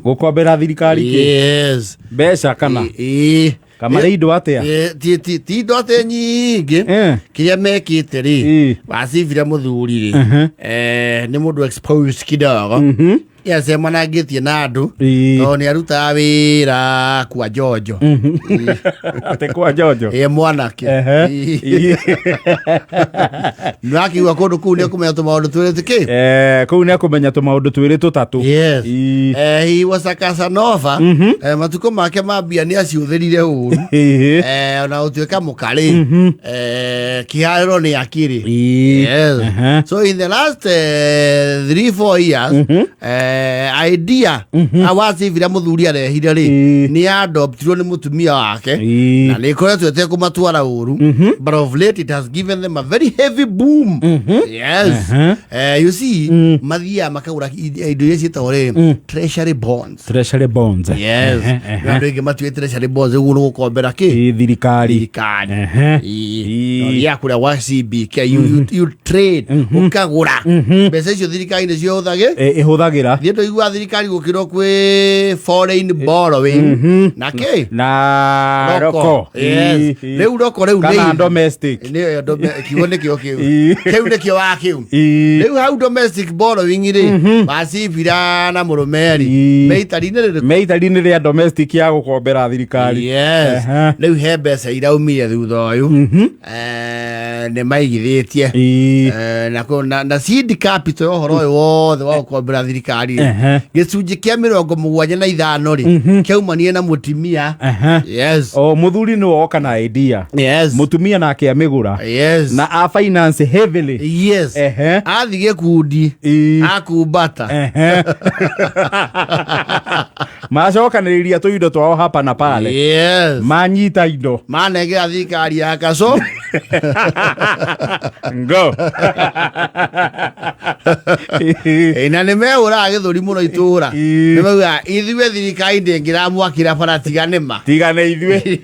Gũkombera thirikari kĩ? Yes. Mbeca kana? Ĩĩ. Kamarĩ indo atĩa? Ĩ, ti indo atĩ nyingĩ. Kĩrĩa mekĩte rĩ, wacibira mũthuri rĩ, nĩ mũndũ exposed kidogo. Yacemanangĩtie na andũ tondũ nĩ arutaga wĩra kwa njonjo. Atĩ kwa njonjo? Ĩ, mwanake. Nĩwakĩigua kũndũ kũu nĩ kũmenya tũmaũndũ twĩrĩ tũkĩ. Kũu nĩ akũmenya tũmaũndũ twĩrĩ tũtatũ. Yes. He was a Casanova. Matukũ make ma mbia nĩ aciũthĩrire ũru. Ona gũtuĩka mũkarĩ, kĩharĩro nĩ akĩrĩ. Yes. So in the last 3-4 years, idea awacibira mũthuri arehire rĩ, nĩ adoptirwo nĩ mũtumia wake na nĩ ĩkoretwo ĩtekũmatwara ũru, but of late it has given them a very heavy boom. Yes. You see, mathiaga makagũra indo iria ciĩtagwo rĩ treasury bonds. Treasury bonds. Yes. Ehe. Andũ aingĩ matuĩ treasury bonds ũguo nĩ gũkombera kĩ? Thirikari. Thirikari. Ĩĩ. Kũrĩa gwa CBK you trade, ũkagũra mbeca icio, thirikari nĩcio ũthagĩ Ĩhũthagĩra. Thiĩ ndũigua thirikari gũkĩrwo kwĩ foreign borrowing na kĩ? Na roko. Yes. Rĩu roko rĩu Kana domestic. Nĩyo kiugo nĩkĩo kĩu. Kĩu nĩkĩo wa kĩu. Rĩu hau domestic borrowing rĩ, wacibira na mũrũme rĩ, meitari-inĩ rĩrĩkũ? Meitari-inĩ rĩa domestic ya gũkombera thirikari. Yes. Rĩu he mbeca iraumire thutha ũyũ. Nĩ maigithĩtie. Na seed capital ya ũhoro ũyũ wothe wa gũkombera thirikari rĩ, gĩcunjĩ kĩa 75 rĩ, kĩaumanire na mũtimia. Yes. O mũthuri nĩ woka na idea. Mũtumia nake amĩgũra. Na a finance heavily. Yes. Athi gĩkundi akumbata. Macokanĩrĩria tũindo twao hapa na pale. Manyita indo. Manengera thirikari ya kaco. Ngo. Ĩ, na nĩ mehũraga gĩthũri mũno itũra. Nĩ maugaga ithuĩ thirikari ndĩngĩramwakĩra bara tiga nĩma. Tiga nĩ ithuĩ.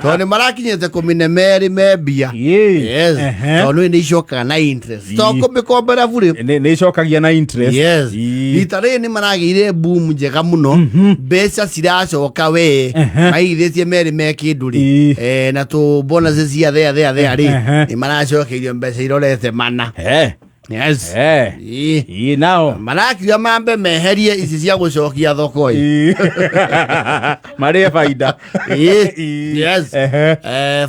Tondũ nĩ marakinyĩte kũmine merĩ me mbia. Yes. Tondũ nĩ icokaga na interest, to kũmĩkombera burĩ. Nĩ icokagia na interest. Yes. Rita rĩrĩ nĩ maragĩire boom njega mũno, mbeca ciracoka we maigithĩtie merĩ me kĩndũ rĩ. Na tũ bonuses cia thea thea thea rĩ, nĩ maracokeirio mbeca irorete mana. Yes. Ĩĩ, nao marakiuga mambe meherie ici cia gũcokia thoko ĩ. Marĩe baida. Yes.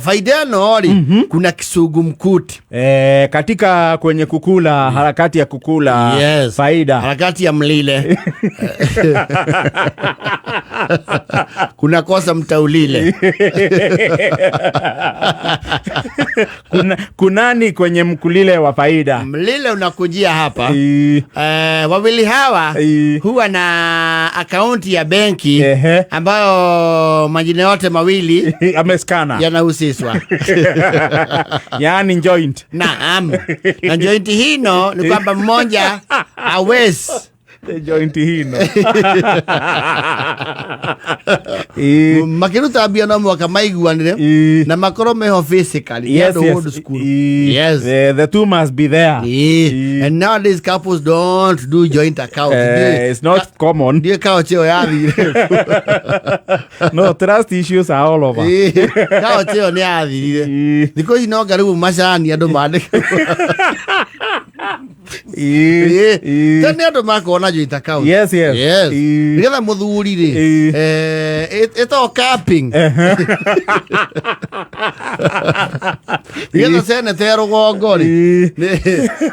Faida ĩno rĩ, kuna kisungumkuti. Katika kwenye kukula, harakati ya kukula faida. Harakati ya mlile kuna kosa mtaulile. Kunani kwenye mkulile wa faida? Mlile unakujia hapa. Wawili hawa huwa na akaunti ya benki ambayo majina yote mawili ameskana yanahusishwa. Yaani joint. Naam, na joint hino ni kwamba mmoja awezi Joint hino. Makiruta mbia no mwaka maiguanire na makorwo meho physically. Andũ old school. Yes. The two must be there. And nowadays couples don't do joint accounts. It's not common. Ndiĩ couch ĩyo yathire. No, trust issues are all over. Couch ĩyo nĩ yathirire. Thikũ ici no karibu macani andũ mandĩke. Tene andũ makorwo na joint account. Yes. Yes. Nĩgetha mũthuri rĩ, ĩtagwo capping, nĩgetha seneta ya rũgongo rĩ,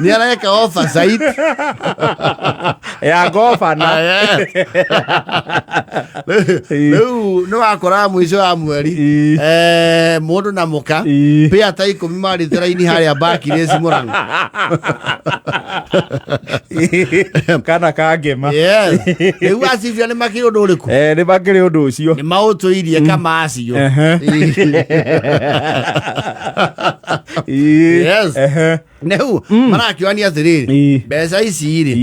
nĩ areka oversight ya governor. Ah, yes. Rĩu nĩ wakoraga mũico wa mweri, mũndũ na mũka pĩa ta 10 marĩte raini harĩa Barclays Mũrang'a. Kana kangema. Yes. Rĩu acibia nĩ makĩrĩ ũndũ ũrĩkũ? Nĩ makĩrĩ ũndũ ũcio. Nĩ maũtũirie kamacio. Yes. Rĩu marakĩonia atĩrĩrĩ, mbeca ici rĩ,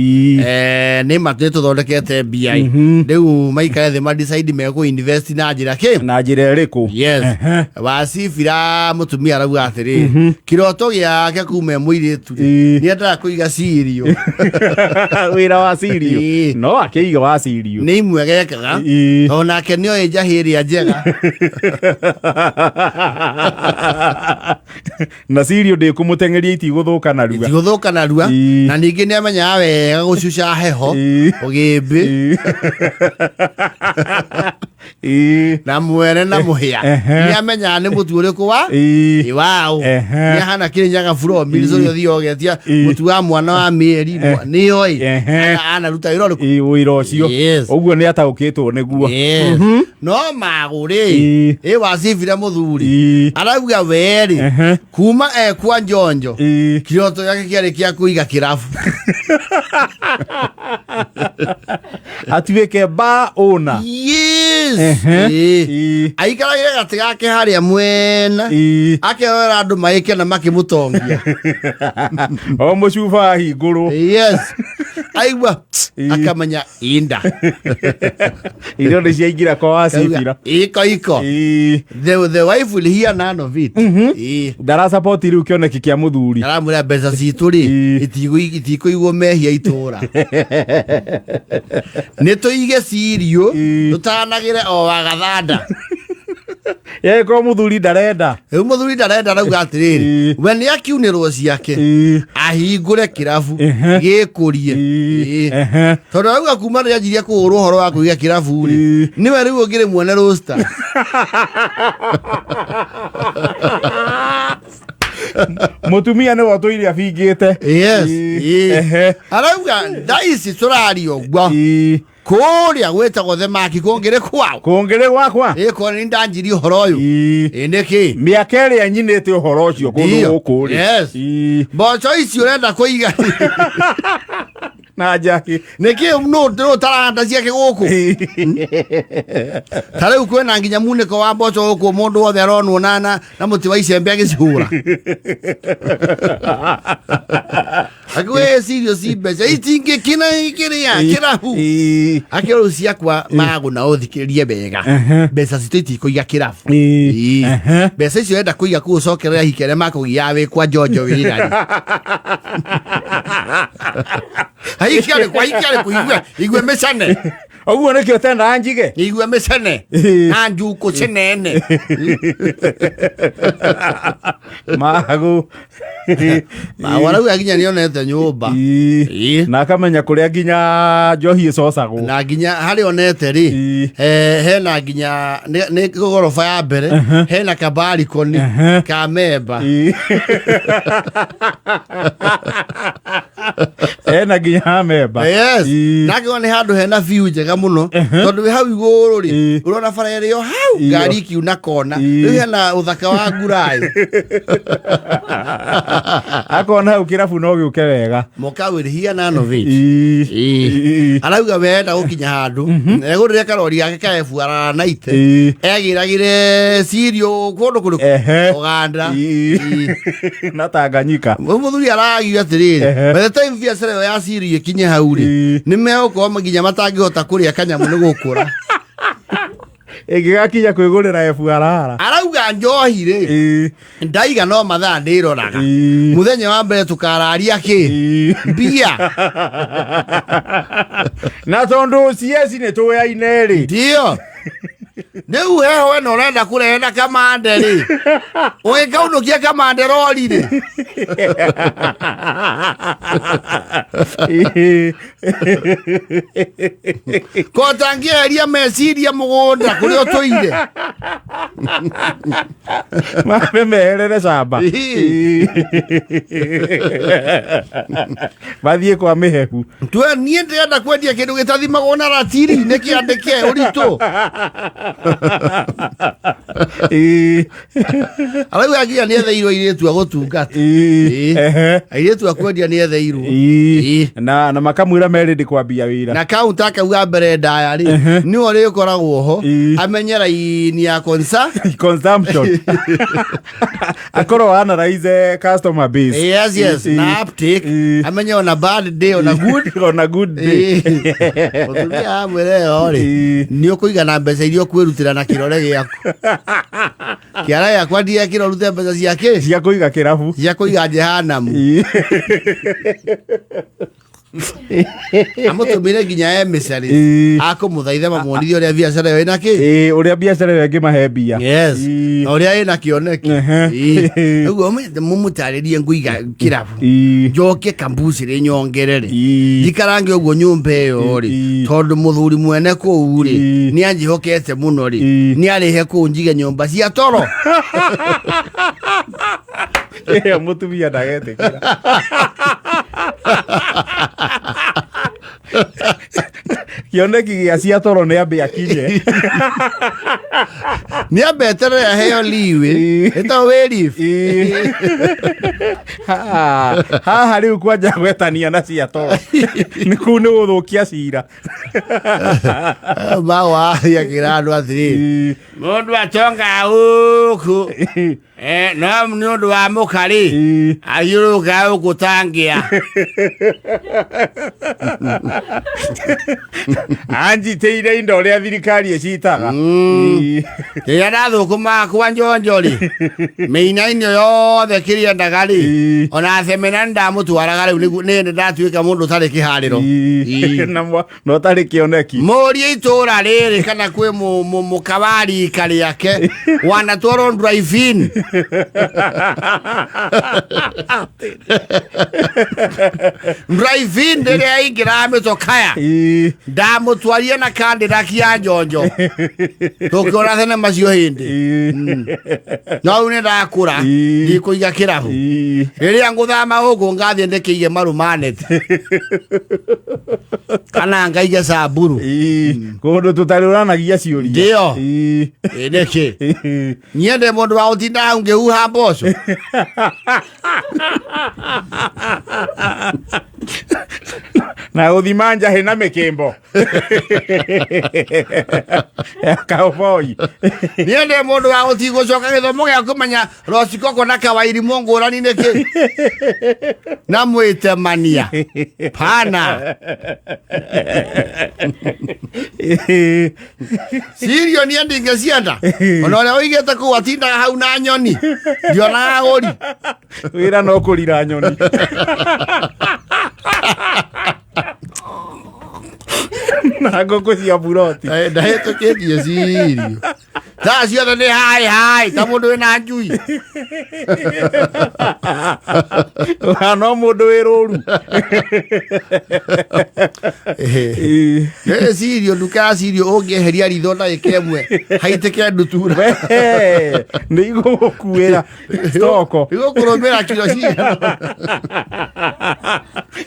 Nĩ ma nĩ tũthondekete mbia rĩu maikare thĩ madecide mekũ invest na njĩra kĩ. Na njĩra ĩrĩkũ? Yes. Wacibira mũtumia arauga atĩrĩ, kĩroto gĩake kuma e mũirĩtu rĩ, nĩ endaga kũiga cirio. Wĩra wa cirio. No akĩiga wa cirio. Nĩ imwe gekaga. Tondũ nake nĩ oĩ njahĩ ĩrĩa njega. Na cirio ndĩkũmũteng'eria, itigũthũka narua. Itigũthũka narua. Na ningĩ nĩ amenyaga wega gũcuca heho ũgĩmbĩ na mwere na mũhĩa. Nĩ amenyaga nĩ mũtu ũrĩkũ wa waũ. Nĩ ahana Kĩrĩnyaga Flour Mills ũrĩa ũthiaga ũgetia mũtu wa mwana wa mĩeri nĩ oĩ anaruta wĩra ũrĩkũ. Wĩra ũcio. Yes. Ũguo nĩ ataũkĩtwo nĩguo. Yes. No magũrĩ ĩ wacibira mũthuri arauga werĩ kuma ekwa njonjo kĩroto gĩake kĩarĩ kĩa kũiga kĩrabu. Atuĩke ba owner. Yes. Aikaragĩre gatĩ gake harĩa mwena akerorera andũ magĩkena makĩmũtongia. O mũcuba ahingũrwo. Yes, aigua akamenya inda. Irio nĩ ciaingĩra kwa wacibira. Iko iko. The wife will hear none of it. Ndarasapoti rĩu kĩoneki kĩa mũthuri. Aramwĩra mbeca citũ rĩ itikũigwo mehia itũra, nĩ tũige cirio tũtanagĩre o wagathanda. Yegĩkorwo mũthuri ndarenda. Rĩu mũthuri ndarenda, arauga atĩrĩrĩ, we nĩ akiunĩrwo ciake ahingũre kĩrabu gĩkũrie. Tondũ arauga kuma rĩrĩa anjirie kũhũrwo ũhoro wa kũiga kĩrabu rĩ, nĩwe rĩu ũngĩrĩ mwene roster. Mũtumia nĩwe ũtũire abingĩte. Yes. Arauga thaa ici tũraria ũguo, kũrĩa gwĩtagwo themaki kũngĩrĩ kwao. Kũngĩrĩ gwakwa. Ĩkorwo nĩ ndanjirie ũhoro ũyũ. Ĩ nĩkĩ? Mĩaka ĩrĩa nyinĩte ũhoro ũcio kũndũ Ndio. gũkũ rĩ. Yes. Mboco ici ũrenda kũiga Na njahĩ. Nĩkĩ nũ taranda ciake gũkũ ta rĩu kwĩna nginya munĩko wa mboco gũkũ, mũndũ wothe aronwo na mũtĩ wa icembe agĩcihũra akiwĩcirio ci mbeca itingĩkina kĩrĩa kĩrabu. Akĩrũ ciakwa magũna ũthikĩrĩrie wega, mbeca citũ itikũiga kĩrabu. Mbeca icio enda kũiga kũu ũcokerera hiki arĩa makũgiaga wĩ kwa njonjo wĩra ahiki arĩkũ, ahiki arĩkũ, igue igue mĩcane. Ũguo nĩkĩo tendaga njige. Igue mĩcane na njukũ cenene. Magũ. Warauga nginya nĩonete nyũmba. Na akamenya kũrĩa nginya njohi ĩcocagwo. Na nginya harĩa onete rĩ, hena nginya nĩ goroba ya mbere hena kabarikoni ka memba. Ena nginya memba. Yes. Nake nĩ handũ hena view njega mũno tondũ wĩ hau igũrũ rĩ, ũrona bara ĩrĩ o hau, ngari ikiuna kona. Rĩu hena ũthaka wa ngurai. Akona hau kĩrabu no gĩũke wega. Moka will hear none of it. Arauga wenda gũkinya handũ egũrĩre karori gake ka FR naite egĩragĩre cirio kũndũ kũrĩkũ. Ũganda. Na Tanganyika. Mũthuri aragia atĩrĩrĩ, by the time biacara ĩyo ya cirio ĩkinye hau rĩ, nĩ megũkorwo nginya matangĩhota kũrĩa kanyamũ nĩ gũkũra. Ĩngĩgakinya kwĩgũrĩra FRR. Arauga njohi rĩ, ndaiga no mathaa ndĩroraga. Mũthenya wa mbere tũkararia kĩ mbia. Na tondũ CS nĩ tũyaine rĩ. Ndio rĩu heho ĩno ũrenda kũrehe na kamande rĩ, ũgĩkaunũkia kamande rori rĩ. Kotangĩeheria meciria mũgũnda kũrĩa ũtũire. Mambe meherere camba. Mathiĩ kwa mĩhehu. Twe niĩ ndĩrenda kwendia kĩndũ gĩtathimagwo na ratiri nĩ kĩandĩke ũritũ. Arauga nginya nĩ etheirwo airĩtu a gũtungata. Airĩtu a kwendia nĩ etheirwo. Na makamwĩra merĩ ndĩ kwambia wĩra. Na kaunta akauga mbere ndaya rĩ nĩwe ũrĩkoragwo ho amenye raini ya consumption akorwo analyze customer base. Yes. Na uptake amenye ona bad day ona good ona good day. Mũtumia amwĩre ĩyo rĩ nĩ ũkũigana mbeca iria ũkwĩrutĩra na kĩrore gĩaku, kĩara gĩakwa ndiekĩra ũrute mbeca ciake cia kũiga kĩrabu, cia kũiga jehanamu. Amũtũmire nginya emissaries akũmũthaitha mamuonithie ũrĩa biacara ĩyo ĩna kĩ. Ũrĩa biacara ĩyo ĩngĩmahe mbia. Na ũrĩa ĩna kĩoneki. Ũguo mũmũtarĩrie ngũiga kĩrabu, njoke kambucĩrĩ nyongerere, njikarange ũguo nyũmba ĩyo rĩ, tondũ mũthuri mwene kũu rĩ nĩ anjĩhokete mũno rĩ, nĩ arĩhe kũu njige nyũmba cia toro. Ĩyo mũtumia ndagetĩkĩra. Kĩoneki gĩa cia toro nĩ ambe akinye. Nĩ ambe eterere aheo liwe ĩtagwo wĩrif. Haha rĩu kwanja gwetania na cia toro nĩ kũu nĩ gũthũkia cira. Mawa akĩra andũ atĩrĩrĩ, mũndũ atonga gũkũ no nĩ ũndũ wa mũkarĩ athiũrũrũka gũkũ tangĩa. Anjitĩire indo ũrĩa thirikari ĩcitaga. Rĩrĩa ndathũkũmaga kwa njonjo rĩ, mĩinainio yothe kĩrĩa endaga rĩ, ona themena nĩ ndamũtwaraga. Rĩu nĩ ndatuĩka mũndũ ũtarĩ kĩharĩro. Na ũtarĩ kĩoneki. Mũrie itũra rĩrĩ kana kwĩ mũka wa rika rĩake wanatwarwo drive-in. Drive-in rĩrĩa aingĩraga mĩtokaya, ndamũtwarie na kandĩraki ya njonjo tũkĩona thenema cio hĩndĩ. No rĩu nĩ ndakũra, ndikũiga kĩrabu. Rĩrĩa ngũthama gũkũ ngathiĩ ndĩkĩige marumaneti kana ngaige camburu. Kũndũ tũtarĩ ũranagia ciũria. Ndio. Ĩ, nĩkĩ niĩ ndĩ mũndũ wa gũtinda hau ngĩhuha mboco? Na gũthima njahĩ na mĩkĩmbo ya cowboy. Niĩ ndĩ mũndũ wa gũthiĩ gũcoka gĩthomo gĩa kũmenya rocikoko na kawairimũ ngũrani nĩkĩ na mwĩtemania pana cirio niĩ ndingĩcienda, ona ũrĩa ũigĩte kũu atindaga hau na nyoni ndionaga agũri. Wĩra no kũrira nyoni na ngũkũ cia buroti. Ndahĩtũkĩtie cirio thaa ciothe nĩ hai hai ta mũndũ wĩna njui. No mũndũ wĩ rũru. Ĩ, cirio nduka ya cirio ũngĩeheria ritho ndagĩka ĩmwe haitĩke ndutura. We, nĩ igũgũkuĩra stoko. Igũkũrũmĩra kiro cigana.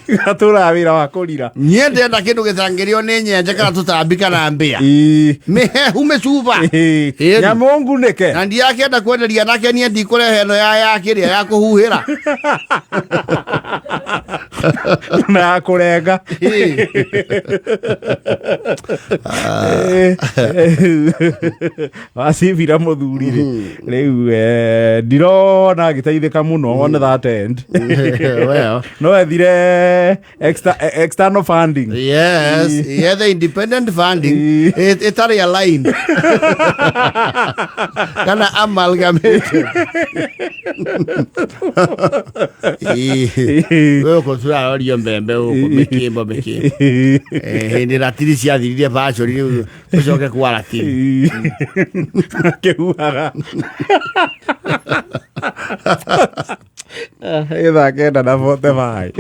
Gatũraga wĩra wa kũrira. Niĩ ndĩrenda kĩndũ gĩtangĩrĩo nĩ nyenje kana tũtambi kana mbĩa mĩhehu mĩcuba. Ĩni. Nyamũ ngunĩke. Na ndiakĩenda kwenderia anake, niĩ ndikũrehe ĩno ya kĩrĩa ya kũhuhĩra. Na ya kũrenga. Ĩ. Wacibira mũthuri rĩ, rĩu ndirona agĩteithĩka mũno on that end. Well. No ethire external funding. Yes, yeah, the independent funding ĩtarĩ aligned kana amalgamated. Gũkũ tũrarorio mbembe gũkũ mĩkĩmbo mĩkĩmbo. Hĩndĩ ratiri ciathirire bacũri, rĩu tũcoke kwa ratiri. Kĩhuhaga ĩ thaa 9:45.